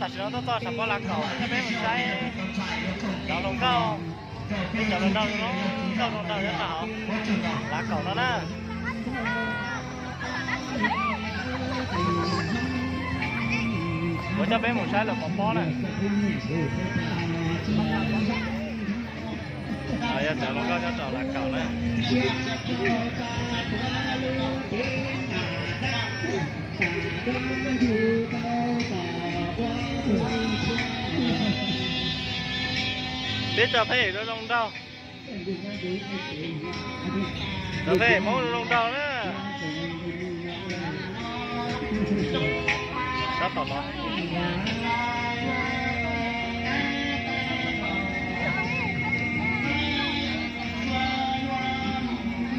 Tam sim no tuaj txog Tshav Pob Lav Kaum, coj peb mus saib cov hluas nkauj, peb cov hluas nraug zoo nkauj zoo nraug nyob rau hauv Lav Kaum no na. Kuv coj peb mus saib lawv pov pob na. Yog cov hluas nkauj nyob rau Lav Kaum na. Peb cov pheej zoo zoo nraug. Cov pheej Hmoob zoo zoo nraug na. Sab tom no.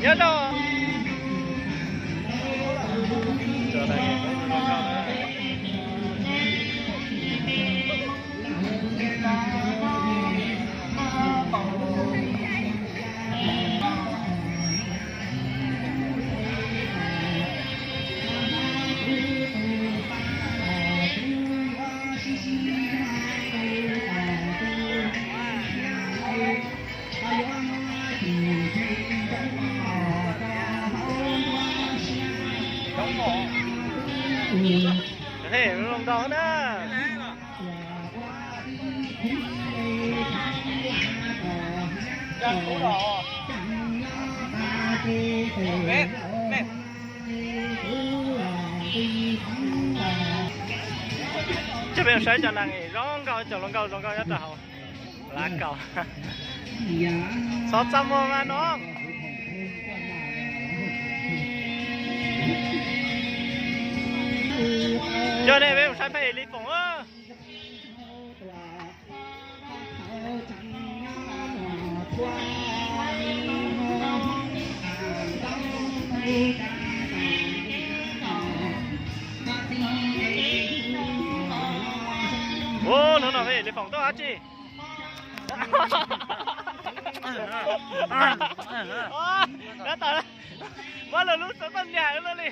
Nyob rau Cov pheej zoo nraug na. Coj peb saib cov neeg zoo nkauj, cov hluas nkauj zoo nkauj nyob rau hauv Lav Kaum. Xov txaj muag mas no. Coj nej peb mus saib pheej Lis Foom. Ub, hnub no pheej Lis Foom tuaj dab tsi? Muab lawv lub xov tooj nias ua luaj li.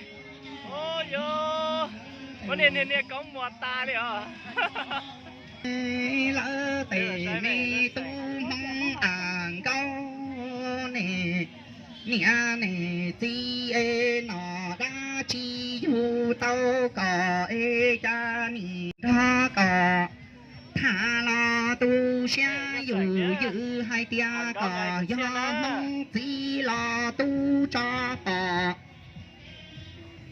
Ub, yog muab nias nias nias koob muas tas li os. Lawv tes me tub Hmoob a nkaub ne, niam ne txiv e, nom dab tsi yug tau koj es cas nim nrog koj tham los tu siab, yus ywm hais tias koj yog Hmoob txiv los tub tso pom.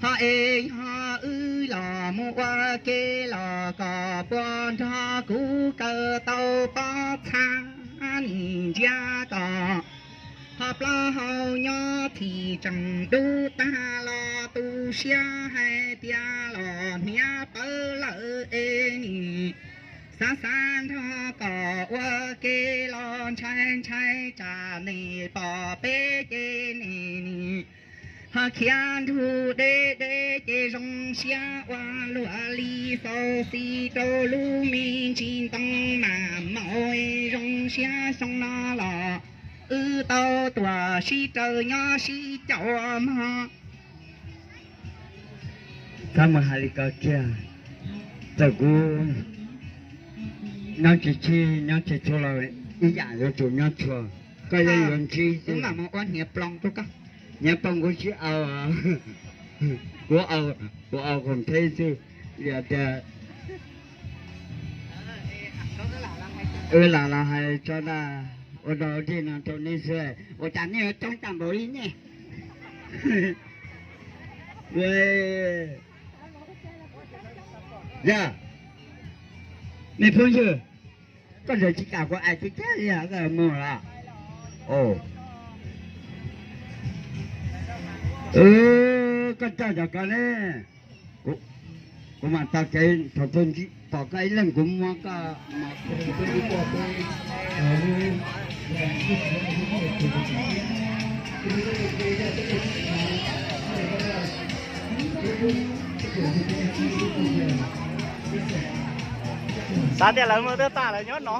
Ho es yog wb los mus ua ke los koj puas nrog kuv kawm tau pob txha, nim ntsia koj ho plaub hau nyob txhim tseem dub tag los tu siab hais tias los hniav pawv lawm es nim xav xav nrog koj ua ke los ntshai ntshai tsam nim pom peb ces nim nim ho khiav nrug deb deb ces zoo siab ua luaj li xauv xis rau lub me ntsis ntoo mas maum, zoo siab xyoo no los wb tau tuaj sib raws nyob sib caum mog. Txhob mus hais li ko kiag, txawm kuv nyob tsis txhij nyob tsis txhua los ib yam yuav tsum nyob txhua. Koj yeej yuav ntsib xwb. Mus ua hniav ploos rau koj. Hniav ploos kuv tsis au, kuv au, kuv au khoom theb xwb. Yog tias wb lam los hais tso na, ua dog dig no rau nej xwb, ua cas nej yuav coob tag npaum li nej? Yog, nej phooj ywg, koj ntawd tsis kam kuv ais tiag tiag li os, koj mus los? Koj coj cov ko ne, kuv mam tau kev thaum twg pom koj ib leeg kuv muab koj. Xav tias lawv mus twb tas lawv nyob no.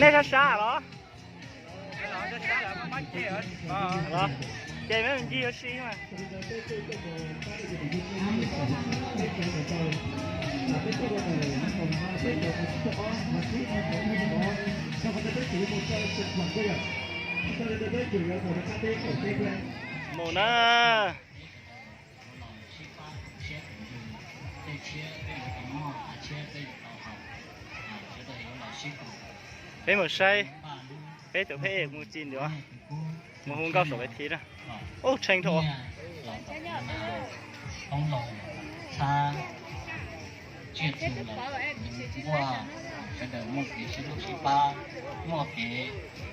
Nej sab sab los? Los. Ces me ncig ua si mas. Mus na. Peb mus saib peb tus pheb mus ci ntua, mus hu nkauj saum ves thiv na. Ub, tshee dhau. Tsiaj txhu lawm, nquag, sawv daws muaj kev sib hlub sib pab, muaj kev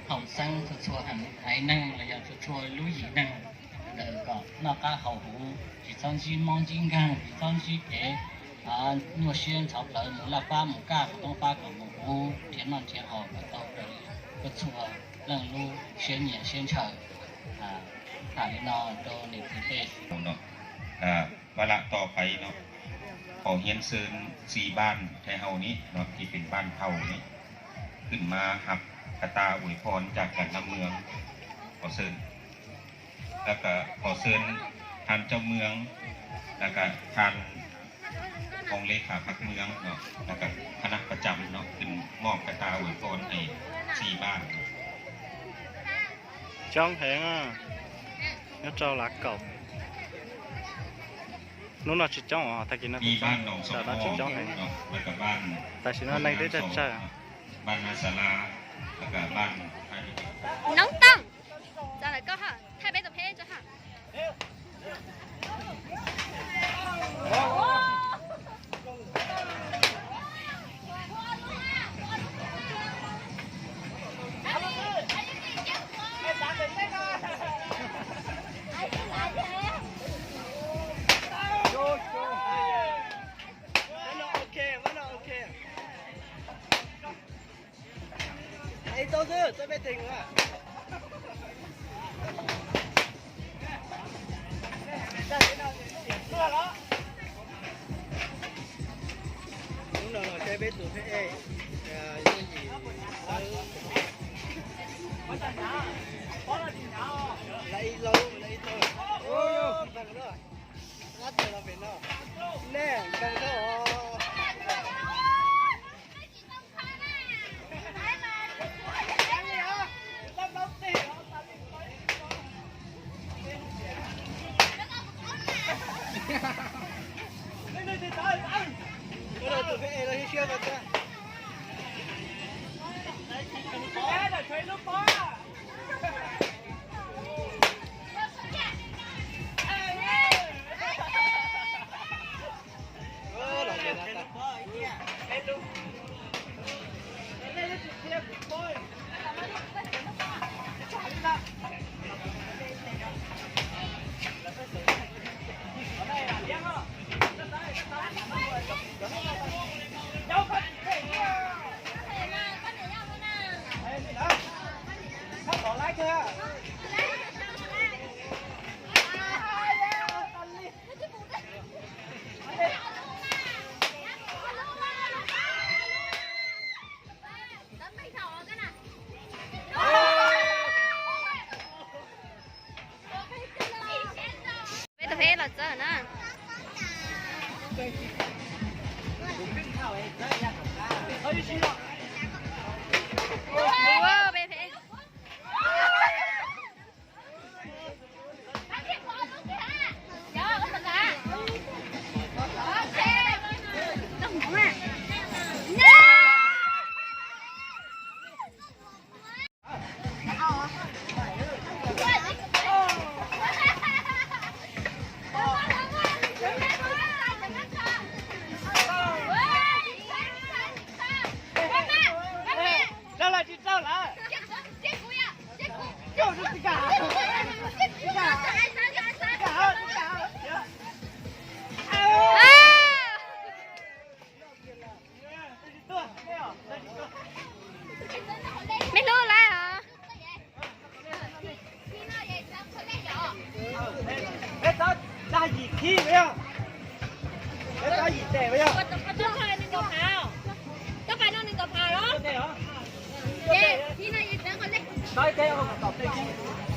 haum xeeb txhua txhua haiv neeg los yog txhua txhua lub yim neeg, sawv daws kom noj qab haus huv, tsis txhob ntsib mob ntsib nkeeg, tsis txhob ntsib kev nyuaj siab ntxhov plawv mus laj fab mus kaj mus toob fab kom mus huv nrhiav noj nrhiav haus kom tau raws li txhua leej lub siab nyiam siab ntshaw. Tham li no rau niam txiv peb no. Vaj lam tos pais no, qhov hiab xwb txiv npaj thaj hauv ni no, txiv pem npaj hauv ni, khwm mas hab ka tas uas phooj ywg cov nam mws, qhov xwb, qhov xwb, tham coj mws, tham hoob lej khab phab mws no, khab nam pab cam no, khwm mom ka tas uas phooj ywg txiv npaj. Coob heev, nyob rau Lav Kaum. Hnub no tsis coob os, tag kis no tsis coob heev. Tam sim no neeg twb tsawg tsawg. Noob Tooj, txog lawm koj ha, thaij peb tus pheb tso ha. Ib tauj xwb, txawj peb teg a. Hnub no los saib peb tus pheb, yooj yim, lawv ib laub, lawv ib tauj. Ab, tawm los pem no. Nej nkeeg dhau os. Peb tus pheb los txog na. Ua, peb pheb. Mej hlub lawm os. Peb txhob dag yim khib yog, peb txhob yim tes yog. Txhob pais noj nws kaum phav los. Txhob ib teb ua kom tom tej khib.